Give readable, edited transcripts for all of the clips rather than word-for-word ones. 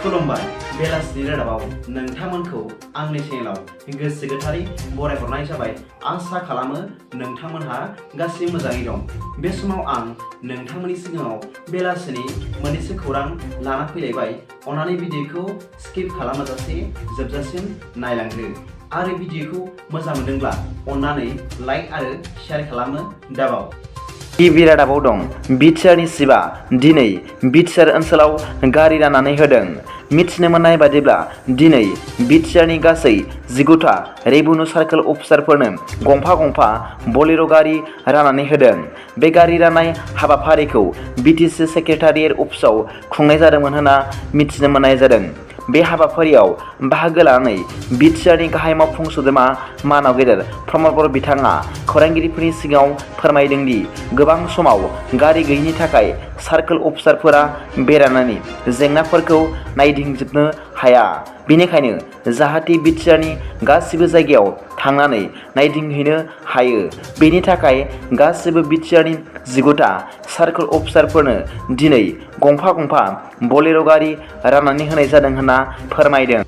खुलुमबाय बेलासिनि रादाबाव नोंथांमोनखौ आंनि चेनेलाव गोसो गोथारै बरायहरनाय जाबाय। आसा खालामो नोंथांमोनहा गासिबो मोजाङै दं। बे समाव आं नोंथांमोननि सिगाङाव बेलासिनि मोननैसो खौरां लाना फैलायबाय। अन्नानै भिडिअखौ स्किप खालामाजासे जोबजासिम नायलांदो आरो भिडिअखौ मोजां मोनदोंब्ला अन्नानै लाइक आरो शेयार खालामनो दाबाव। गिबि रादाबाव दं बिटिआरनि चिफआ दिनै बिटिआर ओनसोलाव गारि राननानै होदों। मिथिनो मोननाय बादिब्ला दिनै बिटिआरनि गासै 19टा रेभिनिउ सार्केल अफिसारफोरनो गंफा बलेर' गारि राननानै होदों। बे गारि राननाय हाबाफारिखौ बिटिसि सेक्रेटारियेट अफिसाव खुंनाय जादोंमोन होनना मिथिनो मोननाय जादों। बे हाबाफारियाव बाहागो लानानै बिटिआरनि गाहाय मावफुं सोद्रोमा मानाव गेदेर प्रमद बर' बिथाङा खौरांगिरिफोरनि सिगाङाव फोरमायदों दि गोबां समाव गारि गैयिनि थाखाय सार्केल अफिसारफोरा बेरायनानै जेंनाफोरखौ नायदिंजोबनो हाया। बेनिखायनो जाहाथे बिटिआरनि गासिबो जायगायाव थांनानै नायदिंहैनो हायो, बेनि थाखाय गासिबो बिटिआरनि 19टा सार्केल अफिसारफोरनो दिनै गंफा बलेर' गारि राननानै होनाय जादों होनना फोरमायदों।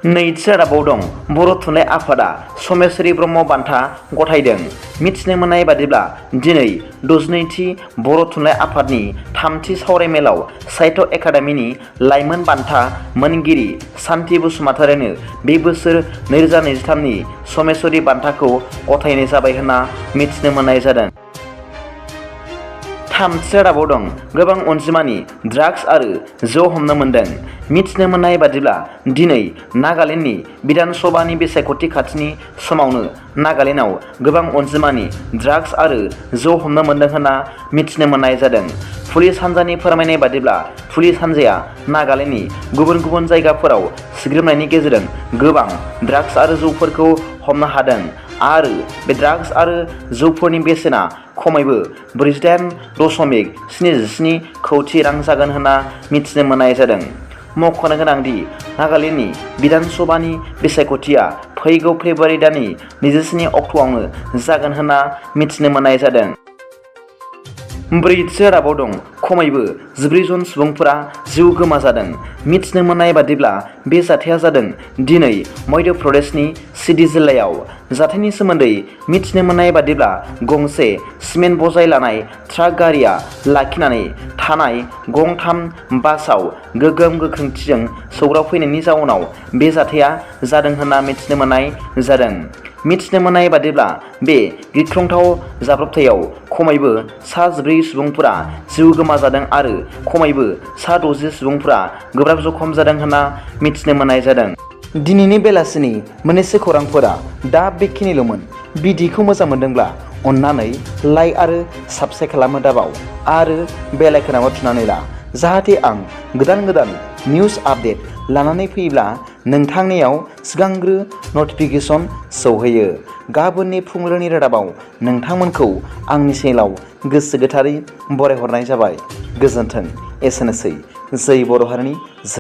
नैथि रादाबाव दं बर' थुनलाइ आफादा समेश्वरी ब्रह्म बान्था गथायदों। मिथिनो मोननाय बादिब्ला दिनै 62थि बर' थुनलाइ आफादनि 3थि सावरायमेलाव साहित्य एकाडेमिनि लाइमोन बान्था मोनगिरि सान्थि बसुमतारिनो बे बोसोर 2023नि समेश्वरी बान्थाखौ गथायनाय जाबाय होनना मिथिनो मोननाय जादों। थामथि रादाबाव दं गोबां अनजिमानि ड्राग्स आरो जौ हमनो मोनदों। मिथिनो मोननाय बादिब्ला दिनै नागालेन्डनि बिधान सभानि बिसायख'थि खाथिनि समावनो नागालेन्डआव गोबां अनजिमानि ड्राग्स आरो जौ हमनो मोनदों होनना मिथिनो मोननाय जादों। पुलिस हान्जानि फोरमायनाय बादिब्ला पुलिस हान्जाया नागालेन्डनि गुबुन जायगाफोराव सिग्रोमनायनि गेजेरजों गोबां ड्राग्स आरो जौफोरखौ हमनो हादों आरो बे ड्राग्स आरो जौफोरनि बेसेना खमैबो 48.77 कौटि रां जागोन होनना मिथिनो मोननाय जादों। मख'नो गोनांदि नागालेन्डनि बिधान सभानि बिसायख'थिया फैगौ फेब्रुवारि दाननि 27 अक्ट'आवनो जागोन होनना मिथिनो मोननाय जादों। ब्रैथि रादाबाव दं खमैबो 14 जन सुबुंफोरा जिउ गोमाजादों। मिथिनो मोननाय बादिब्ला बे जाथाया जादों दिनै मध्य प्रदेशनि सिधि जिल्लायाव। जाथायनि सोमोन्दै मिथिनो मोननाय बादिब्ला गंसे सिमेन्ट बजाय लानाय ट्राक गारिया लाखिनानै थानाय गं3 बासआव गोगोम गोख्रैथिजों सौग्रावफैनायनि जाउनाव बे जाथाया जादों होनना मिथिनो मोननाय जादों। मिथिनो मोननाय बादिब्ला बे गिख्रंथाव जाब्रबथायाव खमैबो 14 सुबुंफोरा जिउ गोमाजादों आरो खमैबो 60 सुबुंफोरा गोब्राब जखम जादों होनना मिथिनो मोननाय जादों। दिनैनि बेलासिनि मोननैसो खौरांफोरा दा बेखिनिल'मोन। भिडिअखौ मोजां मोनदोंब्ला अन्नानै लाइक आरो साबस्क्राइब खालामनो दाबाव आरो बेल आइकनआव थुनानै ला, जाहाथे आं गोदान निउज आपडेट लानानै फैयोब्ला नोंथांनियाव सिगांग्रो नटिफिकेसन सौहैयो। गाबोननि फुंबिलिनि रादाबाव नोंथांमोनखौ आंनि चेनेलाव गोसो गोथारै बरायहरनाय जाबाय। गोजोन्थों। एसेनोसै। जै बर' हारिनि